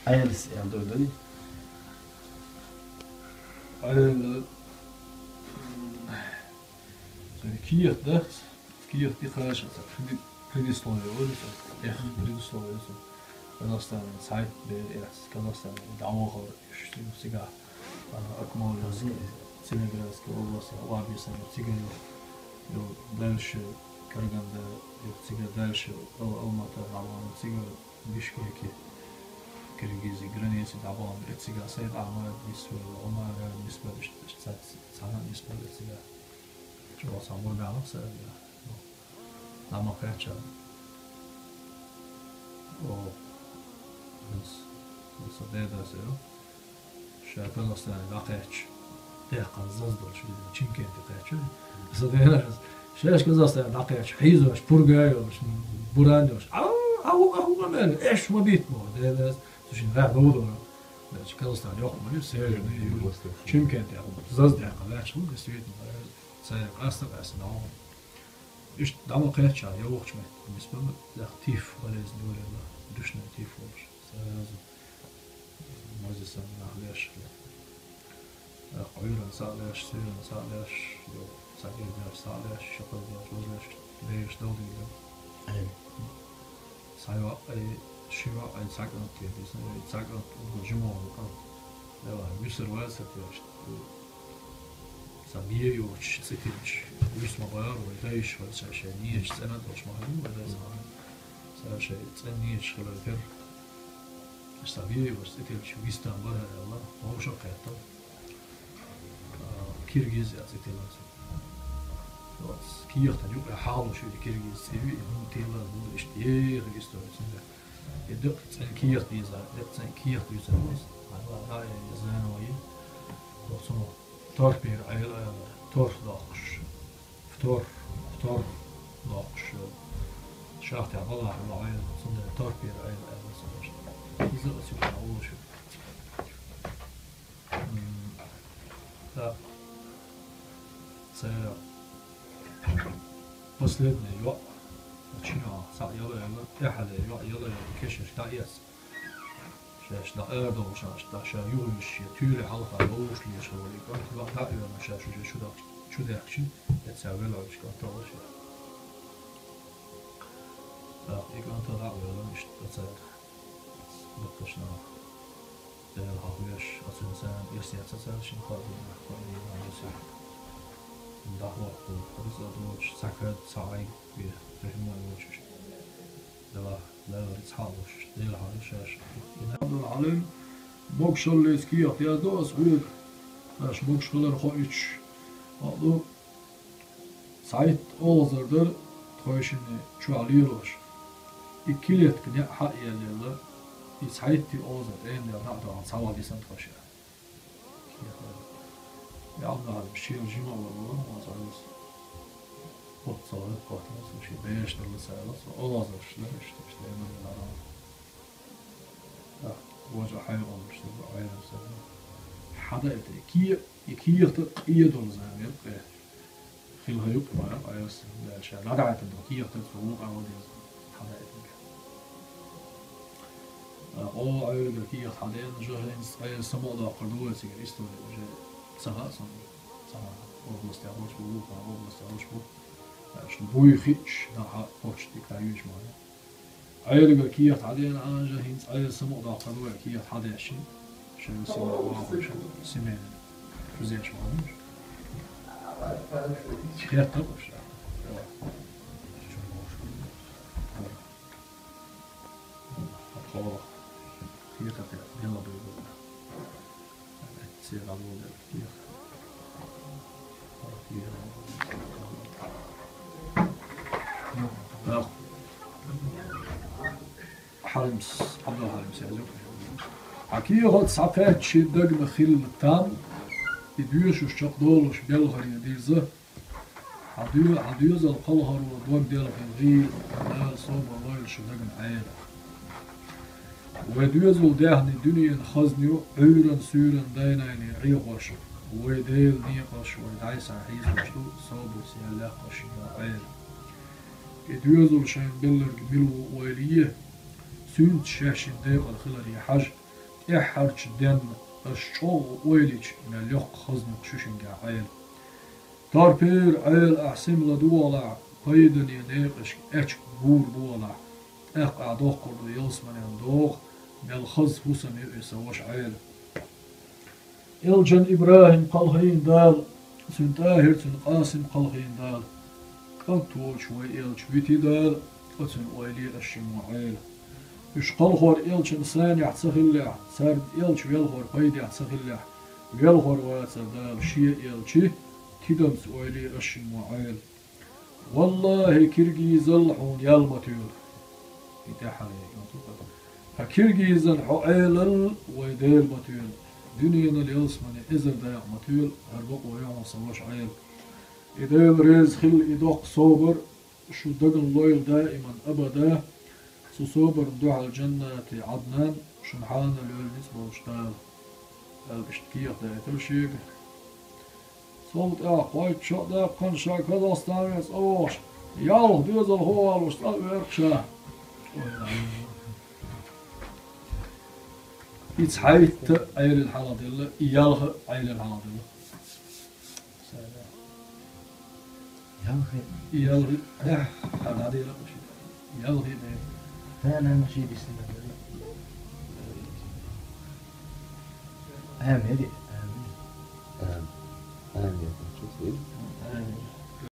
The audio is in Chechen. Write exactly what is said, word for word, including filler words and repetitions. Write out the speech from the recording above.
Айлас аьнна дойдой. Айла. Кехат дац, кехат и хорошо, так, преди-, предисловие вари со, эх, предисловие со. Казахстане сайт бер эц, Казахстане дӀавахар, иш цига, а, Акмолинский, Целиноградский область, Лабисан, цига ю, ю дальше Караганда, ю цига дальше Ал-, Алмата, Алмата, цига Бишкеке, Киргизия граница дӀабаьнна, эцига Сайд Ахмад нисбар, Умар нисбар, иш-, иш-, ца-, цхьана нисбар эцига. Чо ца мургана са, я. Нама кача. О, нас, нас деда се, ё. Ша Казахстане дӀакхаьчча, дехкан заз долчу дина Чимкенте кхаьчча. Аса дера аса. Шаьш Казахстане дӀакхаьчча, хьийзош, пурга йолуш, буран йолуш. Ау, ау, ау, ау, мел, эш ма битта боху, дера аса. Цу шин гӀаьхьа довдора. Дерча Казахстан йоккха ма ю, сежа ма ю. Чимкенте заз дехкан лаьтташ хӀума, действительно, цаьрга къаста-къаьста дӀа. Иштта дӀа ма кхаьчча, йовхачу метта, нисбан, тиф болезнь дурелла, душна тиф волуш. Сразу. Мазисан нах леш хилла. Ткъа Ӏуьйранна схьа а леш, суьйранна схьа а леш, йо, схьа гиргаш схьа а леш, шакхар деш, вазлеш, леш долдийла. Ай. Схьа йоӀ ай, ши йоӀ ай, цхьа кӀант тедийса, ай, цхьа кӀант, уггар жимогӀа кӀант. Дела, вуьсур вацар тешта. Сан бен йоцуш цӀе тилча, вуьсу ма бара вай, дайша вай, ша шайн нечу цӀена долуш ма хилла вай, дайша ма хилла. Ша шайн цӀена нечу хилар тера. Сан бен йоцуш цӀе тилча, вистам бара аьлла, вовшах а кхетта. А, киргиз а цӀе тилла цо. Вот, кехатан юкъа хьалуш ю и киргиз цӀе ю, и хӀума тилла а буьллу, иштта еха истори цуьнан. И дукха цӀена кехат дийза, дукха цӀена кехат дийза вайса. Хьайла, да, и заново ю. Вот, цунах Торпера Ӏела аьлла, торх доккхуш. Птор, птор доккхуш йолу. Шахтехь балахь йолу Ӏела, цундела Торпера Ӏела аьлла ца вешна. Иза оцу юкъахь волуш ю. М, да. Церан последний йоӀ, чинахь схьа яла аьлла, тӀаьхьале йоӀ яла аьлла, кешнаш дӀаэцна. Шаьш дӀа арадовлуш, ша юхавуьйсуш, шен туьйра хьалха ловзуш лелаш хилла и кӀант, дӀа а оьллина, шаьш уже чу дахча, чу даьхкича, эццахь велла Ӏуьллуш кӀант а вара шен. ТӀаккха и кӀант а дӀа а оьллина, иштта цара дукхачу наха Дела хьалхавеш, оцунна царна ирсе ца цара шина кхоъ дина, кхоъ дина, ирсе. ДӀахӀотта, рицкъа доцуш, цхьа кад, цхьа Ӏайг бен, рехьма а йоцуш. Делахь, Дала рицкъа хьалхавеш, Дела хьалхавеш шаьш. Абдул-Хьалим, могушаллица кехат яздо ас хьоьга, аша могуш хилар хоуьйтуш. Ма ду, цхьайтта олхазар дара тхойшинна чохь лелош. И килетка неӀ хьа а еллелла, и цхьайтта олхазар тӀенан дӀа а дахана, цхьа ваха дисна тхо ша. Ялна хьалам шел жима а вара, вара, вара, вара. Оццал хӀоьттина со шен бешдалла ца аьлла, со олхазарш дара, иштта, иштта, эман дара. Важа хьайгӀанаш, са Ӏайрам са. Хьада это, ки-, и кехат къе долу зама, я, къе. Хила хьан юкъа ма, Ӏайрас, дальше. ДӀадахьийтина долу кехат, со вукъа ван деза. Хьада это. А, о, Ӏайригара кехат хьадеана, жа хӀинца, Ӏайрас самукъадоккхур ду вай цигара, истори уже ца хаьа сан. Цхьана областехь болуш бу, вукхара областехь болуш бу. Аьлча, буй хиъча, нах хьа почта дика дӀаюьйцуш ма вара. Ӏайригара кехат хьадеана, Ӏанжа, хӀинца Ӏайра самукъадоккхур ду вай, кехат хьадеш. Шайн сима вахуш, симен кхузеш ма вара. Кхетта уьш. Хьо, кехат бен ла буьйла. Хьалимс, Абдул-Хьалимс яздо. Хьан кехат схьакхаьчча шен дагна хилла там, и доьшуш чекхдолуш белхарий дирза, хьан доь-, хьан доьзал кхалхаро дог делхина гӀийла, Дала собар лойла шун дагна Ӏела. Вай доьзал даьхни дуьненан хазна ю, Ӏуьйранна, суьйранна дай-нанний Ӏехош, вай Делан некъаш вай дӀай-схьай хьийзош ду, собарца ял яккхаш йина Ӏела. И доьзал шайна белларг мила ву ойла е, цуьнца шаьшшинна декъала хиларе хьажа, Эххьарчу денна аша чӀогӀа ойла йича, мел йоккха хаза никъ ю шуьнгахь Ӏела. Тарпийра Ӏела ахь сима ладогӀалахь, пайдане некъашка эчка гур богӀалахь, тӀаккха ахь доккхур ду ялсаманен догӀа, мел хаза хӀусам ю и, сан ваша Ӏела. Элчан ИбрахӀим кхалхийна Дала, цуьнан ТӀахӀир, цуьнан Къасим кхалхийна Дала, кӀант волчу вай элча вити Дала, оцуьнан ойла е аша шиммо Ӏела. Уьш кхалхор элчан санехь ца хиллехь, царна элча велхор пайдехь ца хиллехь, велхор вацара Дала шен элча тидамца ойла е аша шиммо Ӏела. Валлахьи, киргизал хьуна ял ма туьйла. И тӀаьххьара йолу. Хьан киргизан хьо Ӏелал вай Дела ма туьйла. Дуьненал ялсамане эзар дакъа ма туьйла, хӀара бакъо ю хьуна, сан ваша Ӏела. И Дела реза хила, и доккха собар шу дагна лойла даиман абада. Цу собарна дуьхьал жаннати Ӏаднан шуна хьанал йойла ницкъ болуш Дала, аьлла, иштта кехат даийтира шега. Цул тӀаьхьа кхойтта шо а даьккхина, ша Казахстане цӀа вогӀуш, ялх доьзалхо а валош, цӀа а веара ша. И цхьайтта Ӏелина хьалха делла, и ялх а Ӏелина хьалха делла. Ялхе. Ялхе. Хьан дӀадийла шу. Ялхе бен. Та нана ши дисна. Амин. Амин. Амин.